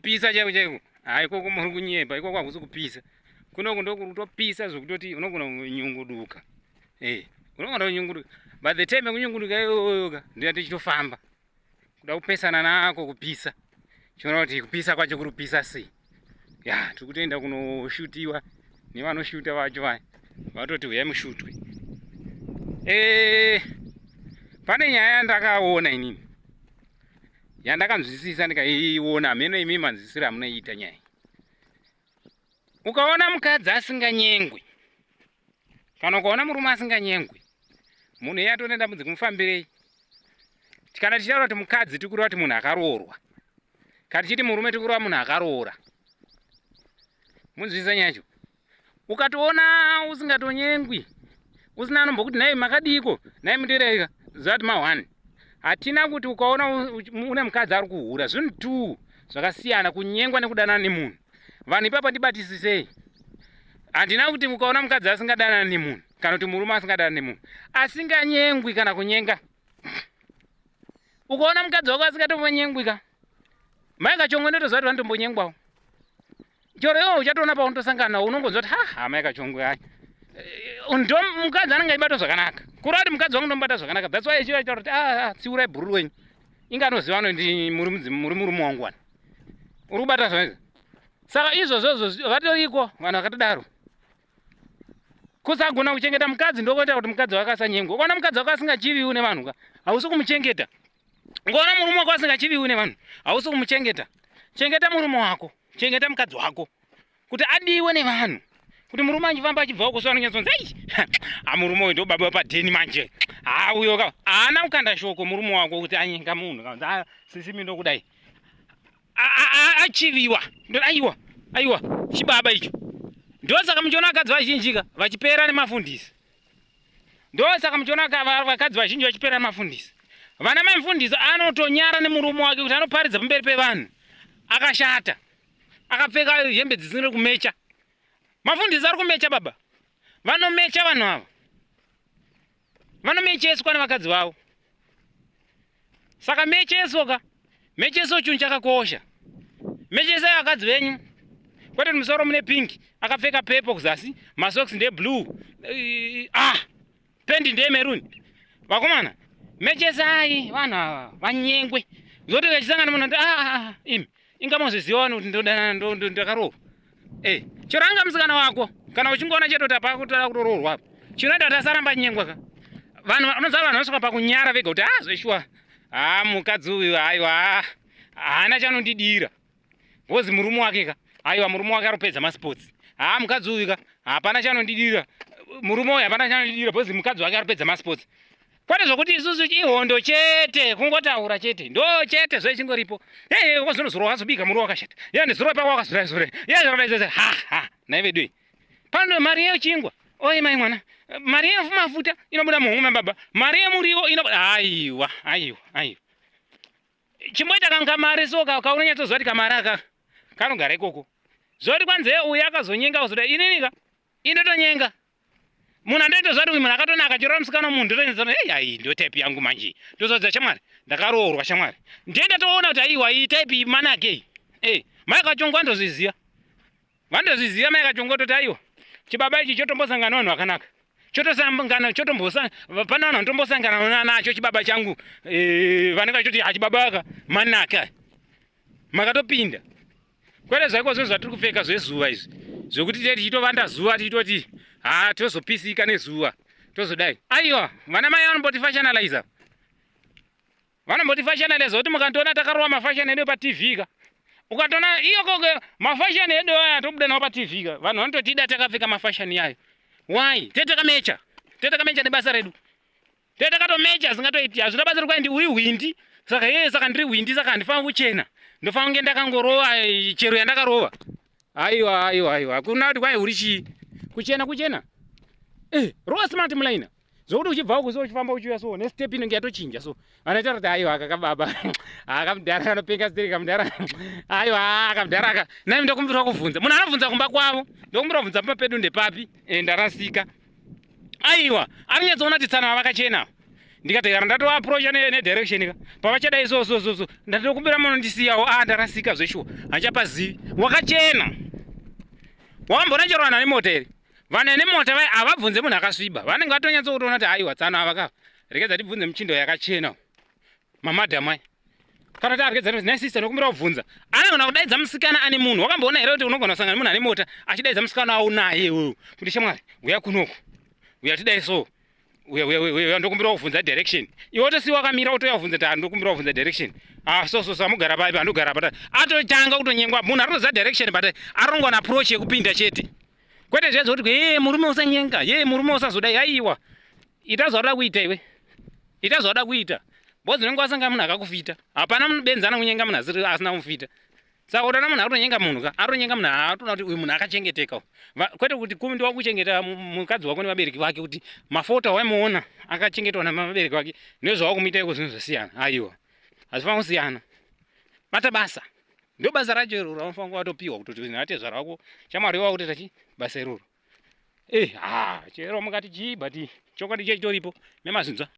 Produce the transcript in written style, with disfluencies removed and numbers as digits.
Kupisa chaiko chaiko. Hayi ikoko muri kunyepa, ikoko hakusi kupisa. Kunoku ndokuri kutopisa zvekutoti unogona kunyunguduka. Eh, unogona kunyunguduka. By the time yekunyunguduka iyoyo ka, ndiya tichitofamba. Kuda kupesana nako kupisa. Chiona kuti kupisa kwacho kuri kupisa sei. Ya, tiri kutoenda kunoshutiwa nevanoshuta vacho vaya. Vatoti huyai mushutwe. Eh, pane nyaya yandakaona inini. Yandakanzwisisa ndikaiona hameno imi manzwisiro amunoiita nyaya. Ukaona mukadzi asinganyengwi kana ukaona murume asinganyengwi munhu iye atone dambudziko mufambirei. Kana tichitaura kuti mukadzi tikureva kuti munhu akaroorwa, kana tichiti murume tikureva munhu akaroora. Munzwisisa nyaya yacho? Ukatoona usingatonyengwi usina anombokuti nhai makadiiko nhai mutereika ziva kuti ma1 hatina kuti ukaona une mukadzi ari kuhura zvinhu two zvakasiyana kunyengwa nekudanana nemunhu. Vanhu ipapa ndibatisisei. Handina kuti ukaona mukadzi asingadanani nemunhu kana kuti murume asingadanani nemunhu asinganyengwi kana kunyenga. Ukaona mukadzi wako asingatombonyengwi ka mai Kachongwe ndotoziva kuti vanotombonyengwawo. Chero iwe uchatoona paunotosangana nawo unongonzwa kuti ha ha mai Kachongwe hai. Ndo mukadzi anenge achibatwa zvakanaka. Kureva kuti mukadzi wangu ndomubata zvakanaka. That's why achiva achitaura kuti ah, ah tsiurai bhururu wenyu. Inga anoziva anoti muri mudzimu muri murume wangu wani. Uri kubata zvaizvo. Saka izvozvozvo vatoriko vanhu vakatodaro. Kusagona kuchengeta mukadzi ndokuita kuti mukadzi wako asanyengwe. Ukaona mukadzi wako asingachiviwi nevanhu ka, hausi kumuchengeta. Ukaona murume wako asingachiviwi nevanhu, hausi kumuchengeta. Chengeta murume wako, chengeta mukadzi wako kuti adiwe nevanhu. Kuti murume achifamba achibva uko so anonyatsonzi ai ha murume uyu ndo baba wepadheni manje. Ha uyo ka haana kukanda shoko murume wako kuti anyenga munhu kanzi ah sisi mi ndokudai. Achiviwa. Aiwa, aiwa, chibaba icho. Ndosaka muchiona vakadzi vazhinji ka vachipera nemafundisi. Ndosaka muchiona vakadzi vazhinji vachipera nemafundisi. Vana mai mufundisi anotonyara nemurume wake kuti anoparidza pamberi pevanhu. Akashata. Akapfeka hembe dzisina kumecha. Mafundisi ari kumecha baba. Vanomecha vanhu ava. Vanomecheswa nevakadzi vavo. Saka mecheso ka, mecheso chinhu chakakosha. Mechesai vakadzi venyu. Kwete kuti musoro mune pink, akapfeka purple kuzasi, masocks ndee blue. Ah, pendi ndeye maroon. Vakomana, mechesai vanhu ava vanyengwe. Zoti vachisangana munhu anoti ah, ah, ah, imi inga mozviziva wani kuti ndodanana ndakaroorwa. Eh, chero anga musikana wako kana uchingoona chete kuti apa kutoda kutoroorwa apa. Chinoita kuti asaramba nyengwa ka. Vanhu unoziva vanhu vanosvika pakunyara vega kuti ah zveshuwa. Ah mukadzi uyu aiwa haana chanondidira. Ngozi murume wake ka. Aiwa murume wake aropedza masports. Ah mukadzi uyu ka hapana chanondidira. Murume uyu hapana chanondidira because mukadzi wake aropedza masports. Kwete zvokuti isusu ihondo chete kungotaura chete ndo chete zvechingoripo. Hey, wazonozorwa wazobika muriwo wakashata. Ye nezuro pako wakazora zore. Ye zvakadai zvese ha ha nhai vedu. Pano mari yechingwa. Oye mai mwana. Mari yemafuta inobuda muhomwe mababa. Mari yemuriwo inobuda aiwa aiwa aiwa. Chimboita kankamari so kaunonyatsoziva kuti kamari aka kanogara ikoko. Zvoti kwanzi uyu akazonyenga kuzoda inini ka indotonyenga. Munhu andoitoziva kuti uyu munhu akatonaka chero musikana munhu ndotoenza hey ai ndo type yangu manje. Ndozodza shamwari ndakaroorwa shamwari. Ndiye ndatoona kuti aiwa iyi type iyi manake iyi. Eh, mai Kachongo andozviziva. Vandozviziva mai Kachongo toti aiwa. Chibaba ichi chotombosangana vanhu vakanaka. Chotosangana chotombosa pane vanhu vanotombosangana nacho chibaba changu. Eh, vanenge vachitoti achibaba aka manake. Makatopinda. Kwete zvaiko zvinhu zvatiri kupfeka zvezuva izvi zvekuti tee tichitovanda zuva tichitoti ha tozopisika nezuva tozodai. Aiwa vana mai vanomboti fashionalizer. Vanomboti fashionalizer kuti mukandiona takarova mafashion edu paTV ka. Ukatoona iyo koke mafashion edu aya tobuda nawo paTV ka. Vanhu vanototida takapfeka mafashion yayo. Why? Tete takamecha. Tete takamecha nebasa redu. Tete takatomecha asingatoiti hazvina basa rekuti uri hwindi saka yeye saka ndiri hwindi saka handifaniri kuchena ndofanira kunge ndakangorova eh, chero yandakarova aiwa aiwa aiwa hakuna kuti kwai uri chii kuchena kuchena eh rova smart mulaina zvokuti uchibva uku so uchifamba uchiuya so nestep inenge yatochinja so vanoita kuti aiwa aka kababa akamudhara kanopenga steri kamudhara aiwa akamudhara aka nai ndokumbirwa kuvhunza munhu anobvunza kumba kwavo ndokumbirwa kuvhunza pamba pedu ndepapi eh, ndarasika aiwa anonyatsoona kuti tsana vakachena. Ndikati kana ndatoapproacha nedirection ka pavachadai so so so so, ndatokumbira munondisiyawo. A, ndarasika zveshuwa, handichapazivi. Wakachena, wakambona chero vanhu ane mota here? Vanhu ane mota vai havabvunze munhu akasviba. Vanenge vatonyatsokutoona kuti aiwa, tsano ava ka, rekedza tibvunze muchindo yakachena, mamadhamu aya. Kana kuti aregedza, "Nhai sister, nokumbira kubvunza." Anogona kudaidza musikana ane munhu. Wakamboona here kuti unogona kusangana nemunhu ane mota achidaidza musikana aunaye iwewe kuti, "Shamwari, uya kunoku, uya tidai so, uya, uya, uya, uya, ndokumbira kubvunza direction"? Iwe wotosiwa wakamira, wotouya kubvunza kuti, "Ndokumbira kubvunza direction." "Ah, so so so, amugara pai?" "Andogara pata." Atotanga kutonyengwa. Munhu arikutoziva direction, but arongwana approach yekupinda chete, kwete zviya zvokuti, "Ye murume, usanyenga, ye murume, usazodai." Aiwa, ita zvauda kuita iwe, ita zvauda kuita, because unenge wasanga munhu akakufita. Hapana munobenzana kunyenga munhu asina kumufita. Saka utaona munhu akutonyenga munhu ka, atonyenga munhu aatoona kuti uyu munhu akachengeteka, kwete kuti kumi ndiwakuchengeta mukadzi wako nevabereki vake, kuti mafoto awaimuona akachengetwa navabereki vake nezvawakumuita iko zvinhu zvasiyana. Aiwa, hazvifanira kusiyana. Bata basa, ndo basa racho iroro raunofanira kuva watopiwa kutoti natezvara wako, shamwari wakutoita chi basa iroro. Eh, ha, chero mukati chii, but chokwadi chechitoripo nemazinzwa.